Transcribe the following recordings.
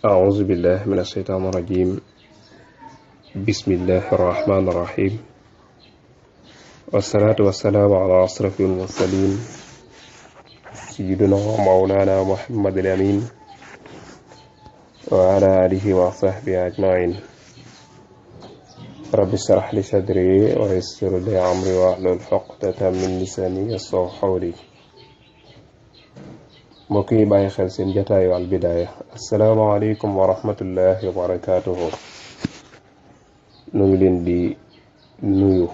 أعوذ بالله من الشيطان الرجيم. بسم الله الرحمن الرحيم، والصلاة والسلام على أشرف المرسلين سيدنا ومولانا محمد الأمين وعلى آله وصحبه أجمعين. رب اشرح لي صدري ويسر لي أمري واحلل عقدة من لساني يفقهوا قولي. mbokk yi bàyyi xel seen jataayu Al Bidaaya, asalaamaaleykum wa rahmatullahi wa barakaatuhu. nu ngi leen di nuyu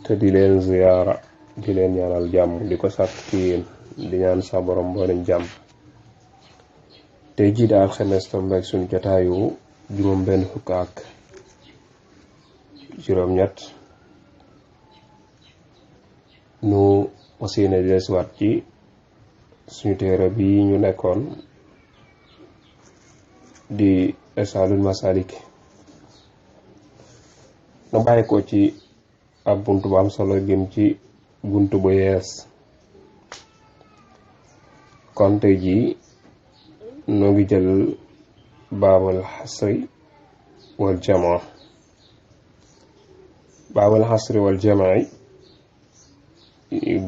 te di leen ziyaara, di leen ñaanal jàmm, di ko sàkk ci yéen, di ñaan sa borom mboolem jàmm. tey jii daal alxames tombeek suñu jataayu juróom benn fukk ak juróom ñett nu wasiine di desuwaat ci suñu téere bi ñu nekkoon di Irshadul Masalik. nu bàyyi ko ci ab bunt bu am solo jëm ci bunt bu yees. kon tey jii noo ngi jël baabal xasri wal jamaa. baabal xasri wal jamaa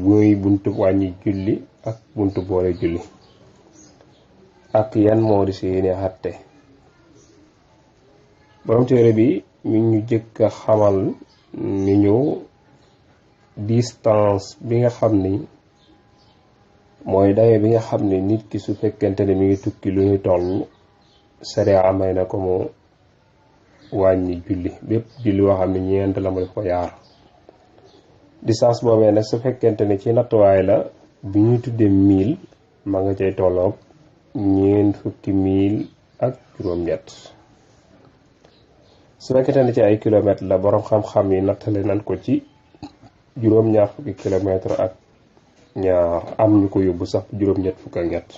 muy buntu wàññi julli ak buntu boole julli ak yan moo di seeni xatte. borom téere bi mi ñu jëkk a xamal ni ñu distance bi nga xam ni mooy daye bi nga xam ni nit ki su fekkente ne mi ngi tukki lu ñu toll sariya amay na ko mu wàññi julli bépp julli woo xam ne ñeent la mu def ko yaar. distance boobee nag su fekkente ne ci nattuwaay la bi ñuy tuddee mille ma nga cay tolloog 20 mille ak juróom-ñett. su fekkente ne ci ay kilomètres la borom xam-xam yi nattale nan ko ci juróom-ñaar fukki kilomètre ak ñaar, am ñu ko yóbbu sax juróom-ñett fukk ak ñett.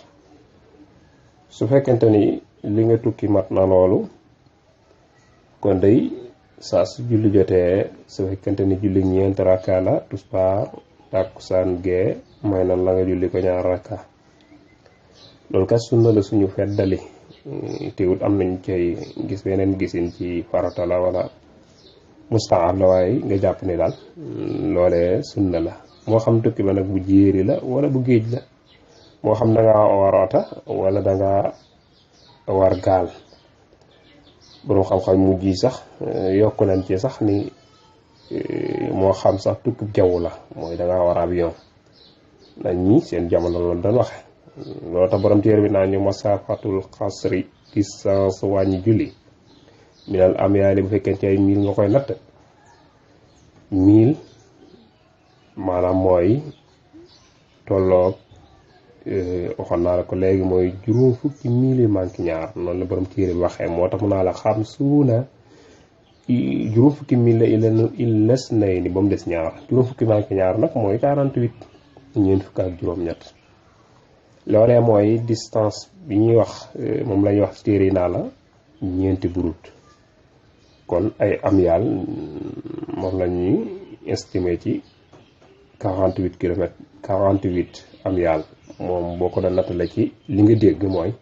su fekkente ni li nga tukki mat na loolu kon day saa su julli jotee, su fekkente ni julli ñeent rakka la, tisbaar takkusaan gee, mooy nan la nga julli ko ñaar rakka. loolu kat sunna la suñu feddali, teewut am nañ cay gis beneen gisin ci farata la wala mustaab la, waaye nga jàpp ni daal loolee sunna la. moo xam tukki ba nag bu jéeri la wala bu géej la, moo xam da ngaa war oto wala da nga war gaal. borom xam-xam mujj yi sax yokk nañ ci sax ni moo xam sax tukkib jaww la, mooy da ngaa war avion. nañ ñi seen jamono loolu doon waxe. loolu tax borom téere bi naa ñu masaafatul xasri, distance wàññi julli, minal am yaali bu fekkee ci ay mille nga koy natt. mille maanaam mooy tolloog waxoon naa la ko léegi mooy juróom fukki mille yu manqué ñaar. noonu la borom téere bi waxee. moo tax mu naa la xam suuna juróom fukki mille il les nay ni ba mu des ñaar. juróom fukki manqué ñaar nag mooy 48, ñeent fukk ak juróom-ñett. loolee mooy distance bi ñuy wax, moom la ñuy wax ci téere yi naa la ñeenti burut. kon ay am yaal moom la ñuy estimé ci 48 kilomètres. 48 am yaal moom boo ko doon nattale ci li nga dégg mooy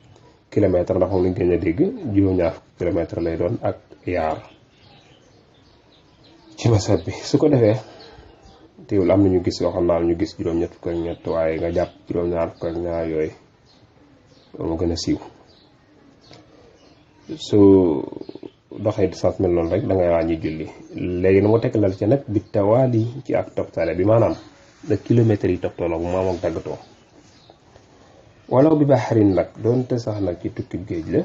kilomètre, ndax moom lañ gën a dégg juróom-ñaar kilomètre lay doon ak yaar ci masab bi. su ko defee teewul am na ñu gis yoo xam naa ñu gis juróom-ñett fukk ak ñett, waaye nga jàpp juróom-ñaar fukk ak ñaar yooyu moo gën a siiw. su doxee distance mel noonu rek da ngay wàññi julli. léegi na mu tekk lal ci nag bi tawaali ci ak toftale bi, maanaam da kilomètres yi toftaloo bu maam ak daggatoo. walaw bi baxarin nag doonte sax nag ci tukkib géej la,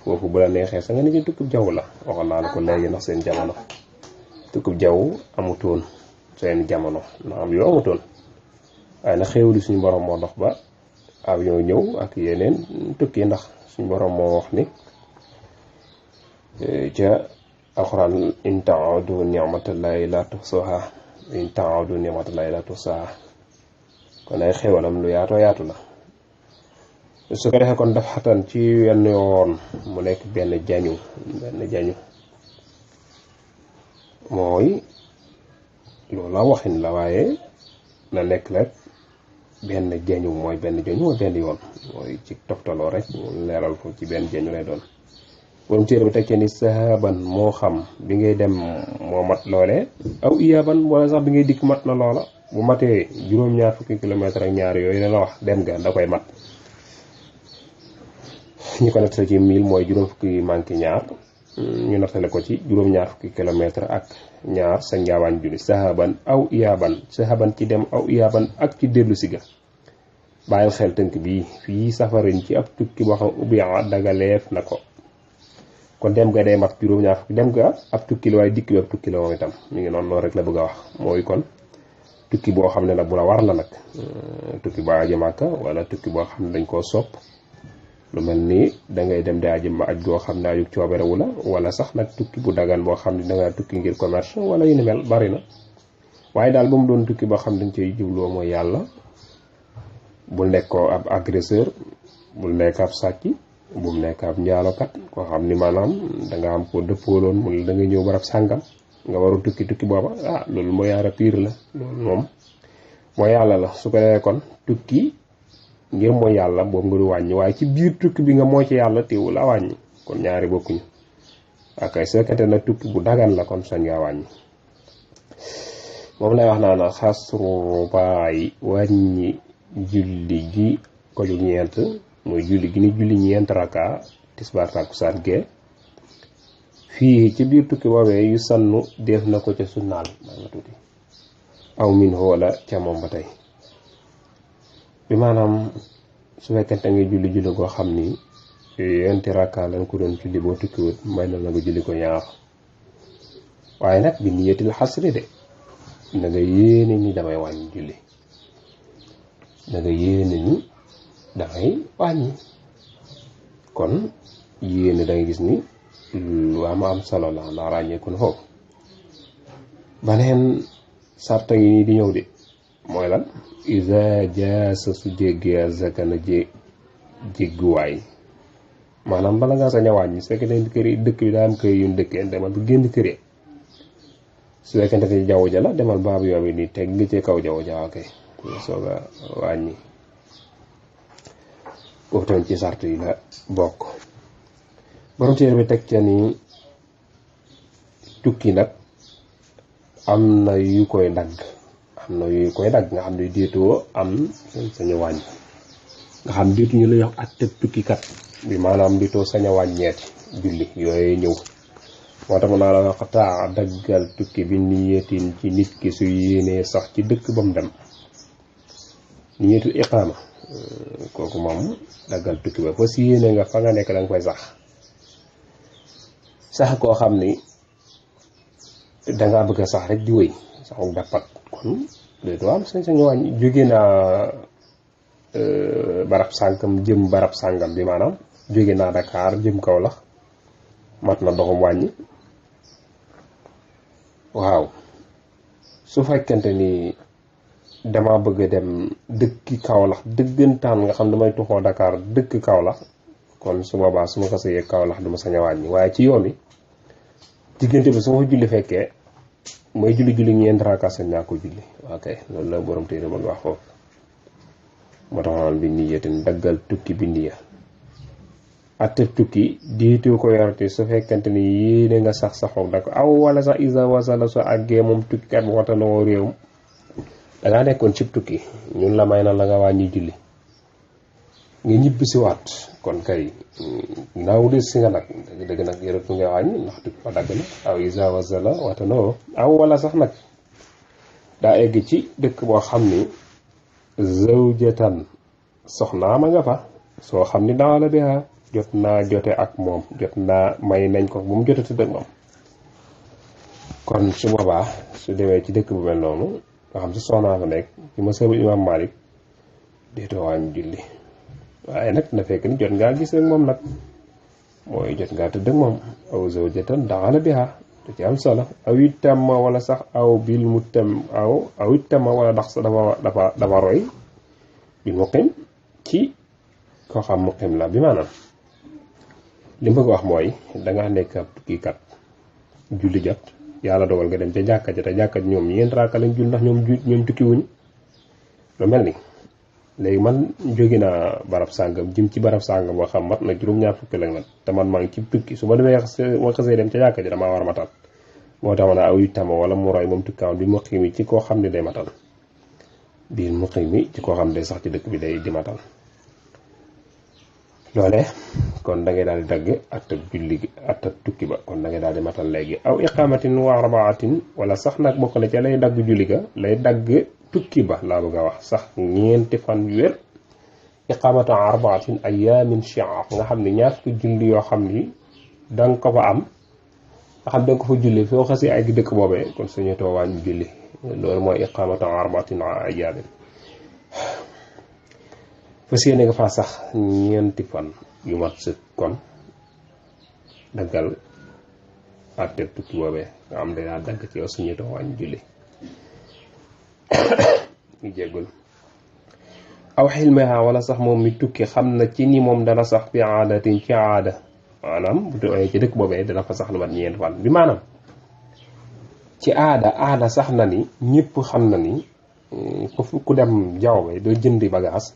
foofu bu la neexee sax nga ne ci tukkib jaww la. waxoon naa la ko léegi ndax seen jamono tukkib jaww amutoon seen jamono, na am yoo amutoon. waaye nag xéewali suñu borom moo dox ba avion ñëw ak yeneen tukki, ndax suñu borom moo wax ni ca alxuraan in ta'udu ni'matallahi la tuhsuha, in ta'udu ni'matallahi la tuhsuha. kon ay xéewalam lu yaatoo yaatu la. su ko defee kon daf xatan ci wenn yoon mu nekk benn jañu mooy loolu la waxin la, waaye na nekk rek benn jañu mooy benn jañu mooy benn yoon mooy ci toftaloo rek leeral ko ci benn jañu lay doon borom téere bi tekkee ni sahaban moo xam bi ngay dem moo mat loolee aw iyaban wala sax bi ngay dikk mat na loola bu matee juróom-ñaar fukki kilomètre ak ñaar yooyu la wax dem nga da koy mat ñi ko nattale ci 1000 mooy juróom fukki manqué ñaar ñu nattale ko ci juróom-ñaar fukki kilomètre ak ñaar sa njaawaan julli sahaban aw iyaban sahaban ci dem aw iyaban ak ci dellu si ga bàyyil xel tënk bii fii safarin ci ab tukki boo xam ubbi dagaleef na ko kon dem nga day mat juróom-ñaar fukki dem nga ab tukki la waaye dikk bi ab tukki la moom itam mi ngi noonu loolu rek la bëgg a wax mooy kon tukki boo xam ne nag bu la war la nag tukki ba aji Màkka wala tukki boo xam ne dañ koo sopp lu mel ni dangay dem di aji ma aj goo xam ne aju coobarewu la wala sax nag tukki bu dagan boo xam ne danga tukki ngir commerce wala yu ni mel bari na waaye daal ba mu doon tukki boo xam ne dañ cay jubloo mooy yàlla bul nekkoo ab agresseur bul nekk ab sàcc bul nekk ab njaalokat koo xam ni maanaam danga am ko dëppooloon mu da nga ñëw barab sàngam nga waru tukki booba loolu mooy yaara piir la loolu moom mooy yàlla la su ko defee kon tukki ngir mooy yàlla boobu nga du wàññi waaye ci biir tukki bi nga moo ci yàlla teewul a wàññi kon ñaari bokkuñu akay sekkante nag tukki bu dagan la kon sañ ngaa wàññi moom lay wax naa na xasru baay wàññi julli gi ko ju ñeent mooy julli gi ni julli ñeent raka tisbaar takkusaan gee fii ci biir tukki boobee yu sannu def na ko ca sunnaal maa nga tuuti aw min wala ca moom ba tey bi maanaam su fekkente nga julli goo xam ni yenti rakka lañ ko doon julli boo tukkiwut may na nga julli ko ñaar waaye nag bi niyatil xasri de na nga yéene ni damay wàññi julli na nga yéene ni damay wàññi kon yéene dangay gis ni lu am solo la ndax ràññeeku na foofu baneen sarta ngi nii di ñëw de mooy lan isa jaasa su jéggee zakana jégguwaay maanaam bala ngaa sañ a wàññi su fekkente ne kër yi dëkk bi daa am kër yu dëkkee demal bu génn kër yi su fekkente ne jaww ja la demal baabu yoo bi nii teg nga ci kaw jaww ja ok soog a wàññi boobu tamit ci sart yi la bokk borom téere bi teg ca ni tukki nag am na yu koy dagg nga xam ne déetoo am sañ a wàññi nga xam déetu ñu lay wax ak teg tukkikat bi maanaam déetoo sañ a wàññeeti julli yooyu ñëw moo tax naa la wax taa daggal tukki bi niyetin ci nit ki su yéenee sax ci dëkk ba mu dem niyetul iqaama kooku moom daggal tukki ba fa si yéene nga fa nga nekk danga koy sax koo xam ni dangaa bëgg a sax rek di wéy saxu dappat kon déetoo am sañ-sañu wàññi jóge naa barab sàngam jëm barab sàngam bi maanaam jóge naa Dakar jëm Kaolack mat na doxum wàññi waaw su fekkente ni dama bëgg a dem dëkki Kaolack dëggantaan nga xam damay tuxoo Dakar dëkk Kaolack kon su boobaa su ma ko sëyee Kaolack duma sañ a wàññi waaye ci yoon wi diggante bi su ma fa julli fekkee mooy julli ñeent rakaa sañ naa ko julli ok loolu la borom téere bëgg wax foofu moo tax naan bi niyatin daggal tukki bi niya atte tukki diitu ko yorati su fekkente ni yéene nga saxoog da ko aw wala sax isa wasala su àggee moom tukkikat bu watanoo réewum dangaa nekkoon cib tukki ñun la may na la nga wàññi julli nga ñibbi si waat kon kay naaw de si nga nag dëgg nag yërëtu nga wàññi ndax tukki ba dagg na aw isa wasala watanoo aw wala sax nag daa egg ci dëkk boo xam ni zawjatan soxnaama nga fa soo xam ni daala bi jot naa jote ak moom jot naa may nañ ko bu mu jotati dëgg moom kon su boobaa su demee ci dëkk bu mel noonu nga xam si soxnaa fa nekk ci mazhabu imam Malik déetoo wàññi julli waaye nag na fekk ni jot ngaa gis ak moom nag mooy jot ngaa tëdd ak moom aw zawjatan daala bi da ci am solo aw itam wala sax aw bil mu tam aw itam wala ndax sa dafa roy bil muqim ci koo xam muqim la bi maanaam li ma bëgg wax mooy danga nekk ab tukkikat julli jot yàlla dogal nga dem ca jàkka ja te jàkka ñoom ñeent raaka lañ jul ndax ñoom tukki wuñu lu mel ni léegi man jóge naa barab sàngam jëm ci barab sàngam boo xam mat na juróom-ñaar fukki kilomètre te man maa ngi ci tukki su ma demee ma xasee dem ca jàkka ji damaa war a matal moo tax ma ne aw yu tama wala mu roy moom tukkaam bi muqiim yi ci koo xam ne day matal biir muqiim yi ci koo xam ne day sax ci dëkk bi day di matal loole kon da ngay daal di dagg attab julli gi attab tukki ba kon da ngay daal di matal léegi aw iqamatin wa arbaatin wala sax nag bokk na ca lay dagg julli ga lay dagg tukki ba laa bëgg a wax sax ñeenti fan yu wér iqamatu arbaatin ayaamin shi'ar nga xam ne ñaar fukki julli yoo xam ni danga ko fa am nga xam danga ko fa julli foo xasee ay dëkk boobee kon suñu too wàññi julli loolu mooy iqamatu arbaatin ayaamin fas yéene nga faa sax ñeenti fan yu mat sëkk kon daggal àtte tukki boobee nga am day daal dagg ci yow suñu too wàññi julli ñu jéggul aw xilmeha wala sax moom mi tukki xam na ci ni moom dana sax bi aadatin ci aada maanaam bu doonee ci dëkk boobee dana fa sax lu mat ñeenti fan bi maanaam ci aada sax na ni ñëpp xam na ni ku dem jaww ba doo jëndi bagage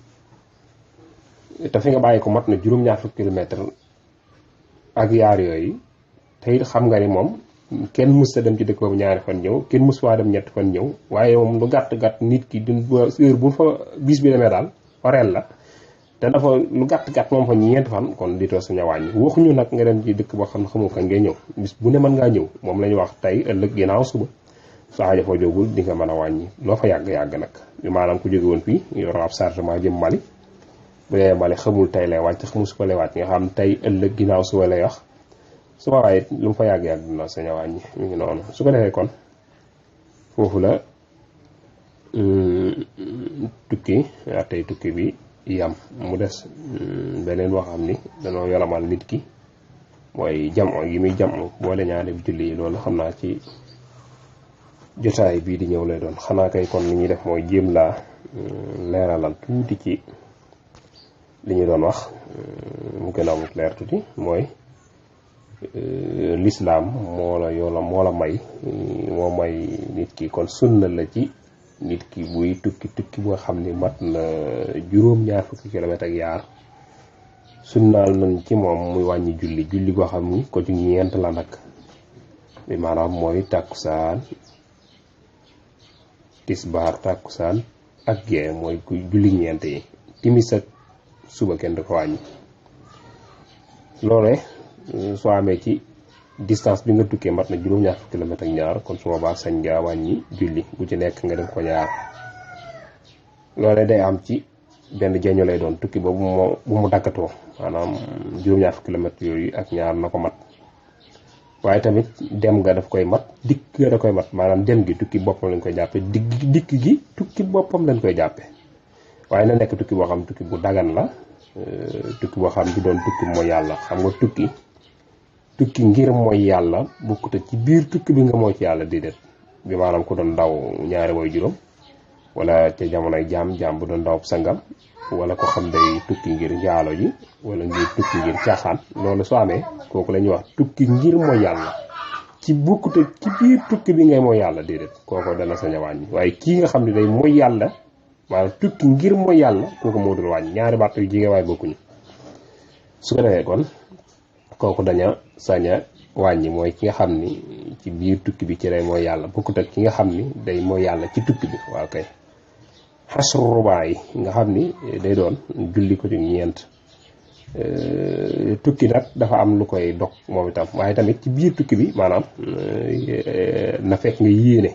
te fi nga bàyyi ko mat na juróom-ñaar fukki kilomètre ak yaar yooyu te it xam nga ni moom kenn mus sa dem ci dëkk boobu ñaari fan ñëw kenn mus faa dem ñetti fan ñëw waaye moom lu gàtt nit ki du heure bu fa bis bi demee daal orel la te dafa lu gàtt moom fa ñeenti fan kon di too sañ a wàññi waxuñu nag nga dem ci dëkk boo xam ne xamoo kañ ngay ñëw bis bu ne mën ngaa ñëw moom la ñu wax tey ëllëg ginnaaw suba soo aajo fa jógul di nga mën a wàññi loo fa yàgg nag maanaam ku jóge woon fii yor ab chargement jëm Mali bu dee Mali xamul tey lay wàcc xamul suba lay wàcc nga xam tey ëllëg ginnaaw suba lay wax su ma waaye lu mu fa yàgg dina sañ a wàññi mu ngi noonu su ko defee kon foofu la tukki bi yam mu des beneen boo xam ni danoo yolamal nit ki mooy jamoo yi muy jamoo boole ñaari julli yi loolu xam naa ci jotaay bii di ñëw lay doon xanaa kay kon li ñuy def mooy jéem laa leeralal tuuti ci li ñu doon wax mu gën a amut leer tuuti mooy lislaam moo la may nit ki kon sunna la ci nit ki buy tukki boo xam ni mat na juróom-ñaar fukki kilomètre ak yaar sunnaal nañ ci moom muy wàññi julli goo xam ni ko ci ñeent la nag bi maanaam mooy tàkkusaan tisbaar tàkkusaan ak gee mooy ku julli ñeent yi timis ak suba kenn du ko wàññi loole soo amee ci distance bi nga tukkee mat na juróom-ñaar fukki kilomètre ak ñaar kon su boobaa sañ nga wàññi julli bu ci nekk nga def ko ñaar loole day am ci benn jeño lay doon tukki boobu bu mu dakkatoo maanaam juróom-ñaar fukki kilomètre yooyu ak ñaar na ko mat waaye tamit dem nga daf koy mat dikk nga da koy mat maanaam dem gi tukki boppam lañ koy jàppe dikk gi tukki boppam lañ koy jàppe waaye na nekk tukki boo xam tukki bu dagan la tukki boo xam bi doon tukki mooy yàlla xam nga tukki ngir mooy yàlla bokkute ci biir tukki bi nga mooy ci yàlla déedéet bi maanaam ku doon daw ñaari way juróom wala ca jamonoy jaam bu doon daw sangam wala ko xam day tukki ngir njaalo ji wala ngir tukki ngir caaxaan loolu soo amee kooku la ñuy wax tukki ngir mooy yàlla ci bokkute ci biir tukki bi ngay mooy yàlla déedéet kooku dana sañ a wàññi waaye kii nga xam ne day mooy yàlla maanaam tukki ngir mooy yàlla kooku moo dul wàññi ñaari baat yu jege waaye bokkuñu su ko defee kon kooku daña sañ a wàññi mooy ki nga xam ni ci biir tukki bi ci lay mooy yàlla bokkut ak ki nga xam ni day mooy yàlla ci tukki bi waaw kay xasru rubaa yi nga xam ni day doon julli ko ci ñeent tukki nag dafa am lu koy dog moom itam waaye tamit ci biir tukki bi maanaam na fekk nga yéene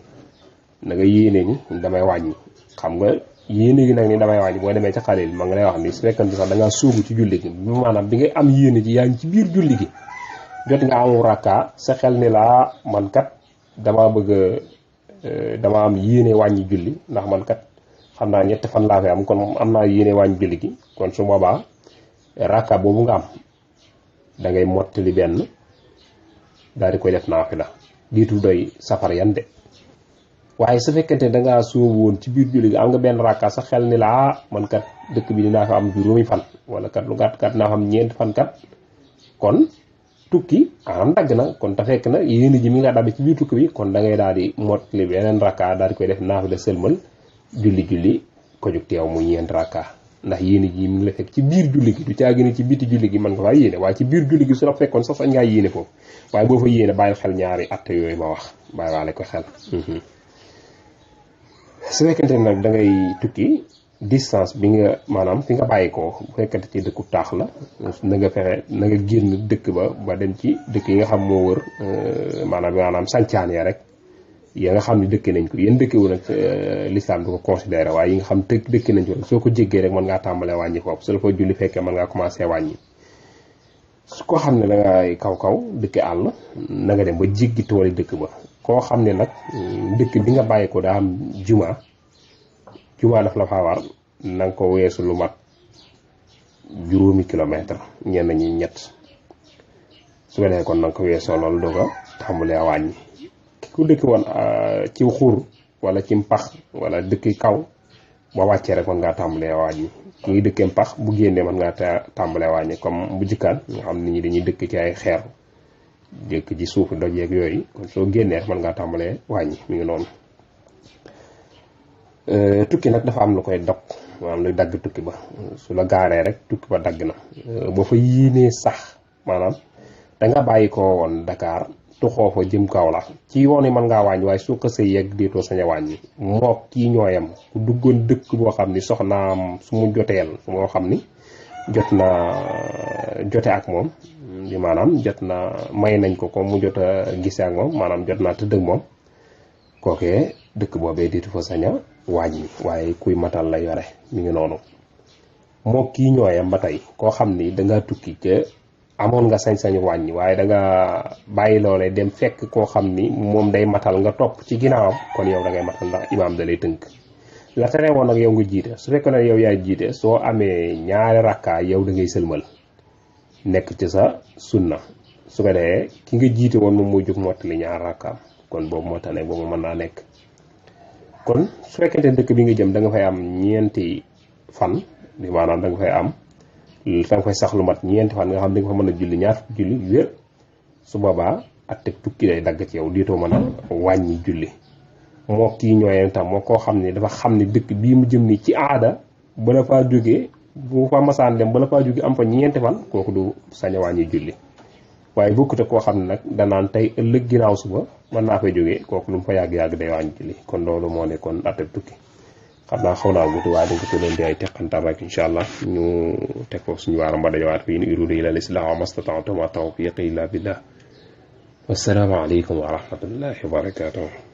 na nga yéene ni damay wàññi xam nga yéene gi nag ni damay wàññi boo demee ci xalil ma nga lay wax ni su fekkante sax da ngaa sóobu ci julli gi maanaam bi ngay am yéene ji yaa ngi ci biir julli gi jot nga am rakka sa xel ni laa man kat dama am yéene wàññi julli ndax man kat xam naa ñetti fan laa fi am kon am naa yéene wàññi julli gi kon su boobaa rakka boobu nga am da ngay mottali benn daal di koy def naafila diitu doy safar yan de waaye su fekkente da ngaa sóobu woon ci biir julli gi am nga benn rakka sa xel ni laa man kat dëkk bi dinaa fa am juróomi fan wala kat lu gàtt kat naa fa am ñeenti fan kat kon tukki am dagg na kon te fekk na yéene ji mi nga dabe ci biir tukki bi kon da ngay daal di mottali beneen rakka daal di koy def naafila sëlmal julli ko jug teew mu ñeent rakka ndax yéene ji mi ngi la fekk ci biir julli gi du caagi ne ci biti julli gi mën nga faa yéene waaye ci biir julli gi su la fekkoon sax sañ ngaa yéene foofu waaye boo fa yéene bàyyil xel ñaari atte yooyu ma wax bàyyi waale ko xel. su fekkente ne nag da ngay tukki distance bi nga maanaam fi nga bàyyi ko bu fekkente ci dëkku taax la na nga fexe na nga génn dëkk ba dem ci dëkk yi nga xam moo wër maanaam sancaan ya rek ya nga xam ne dëkk nañ ko yéen dëkkewu nag l'islam du ko considéré waaye yi nga xam dëkk nañ ko soo ko jéggee rek mën ngaa tàmbalee wàññi foofu su la fa julli fekkee mën ngaa commencé wàññi. su ko xam ne da ngay kaw dëkk àll na nga dem ba jéggi tooli dëkk ba koo xam ne nag dëkk bi nga bàyyi ko daa am juma daf la faa war na nga ko weesu lu mat 5 kilomètre ñenn ñi 3 su ko defee kon na nga ko weesoo loolu doo ko tàmbalee wàññi. ku dëkk woon ci xur wala ci mpax wala dëkk kaw ba wàccee rek mën ngaa tàmbalee wàññi ki ngi dëkkee mpax bu génnee mën ngaa tàmbalee wàññi comme bu jikkaan nga xam nit ñi dañuy dëkk ci ay xeer dëkk ci suufu doj yeeg yooyu kon soo génnee mën ngaa tàmbalee wàññi mi ngi noonu. tukki nag dafa am lu koy dog maanaam luy dagg tukki ba su la gaaree rek tukki ba dagg na boo fa yéenee sax maanaam danga bàyyi ko woon Dakar tuxoo fa jëm Kaolack ci yoon yi mën ngaa wàññi waaye soo xasee yegg déetoo sañ a wàññi mook kii ñooyam ku duggoon dëkk boo xam ni soxnaam su mu joteel su moo xam ni jot na jote ak moom di maanaam jot na may nañ ko mu jot a gisee ak moom maanaam jot naa tëdd ak moom kookee dëkk boobee déetu fa sañ a wàññi waaye kuy matal la yore mi ngi noonu mook kii ñooyam ba tey koo xam ni dangaa tukki ca amoon nga sañ-sañu wàññi waaye da nga bàyyi loolee dem fekk koo xam ni moom day matal nga topp ci ginnaawam kon yow da ngay matal ndax imaam da lay tënk la tere woon nag yow nga jiite su fekkee ne yow yaay jiite soo amee 2 rakkaa yow da ngay sëlmal nekk ci sa sunna su ko defee ki nga jiite woon moom mooy jóg mottali 2 rakkaam kon boobu moo tane boobu mën naa nekk. kon su fekkente dëkk bi nga jëm da nga fay am 4 fan di maanaam da nga fay am. da nga fay sax lu mat 4 fan nga xam da nga fa mën a julli 2 julli wér su boobaa ak teg tukki day dagg ci yow diitoo mën a wàññi julli moo kii ñooyeen tam moo koo xam ne dafa xam ne dëkk bii mu jëm ni ci aada bala faa jógee bu fa masaan dem bala faa jógee am fa 4 fan kooku du sañ a wàññi julli waaye bokkute koo xam ne nag danaan tey ëllëg ginnaaw suba mën naa fay jógee kooku lu mu fa yàgg-yàgg day wàññi julli kon loolu moo nekkoon ak teg tukki xam naa xaw naa gudd waaye dañ ko tuddee di ay teqantal rek incha allah ñu teg foofu suñu waaram ba dajawaat fii in uriidu illa l-islaaha ma stata'tu wa ma tawfiiqi illa billah wassalaamu aleykum wa rahmatullahi wa barakatuh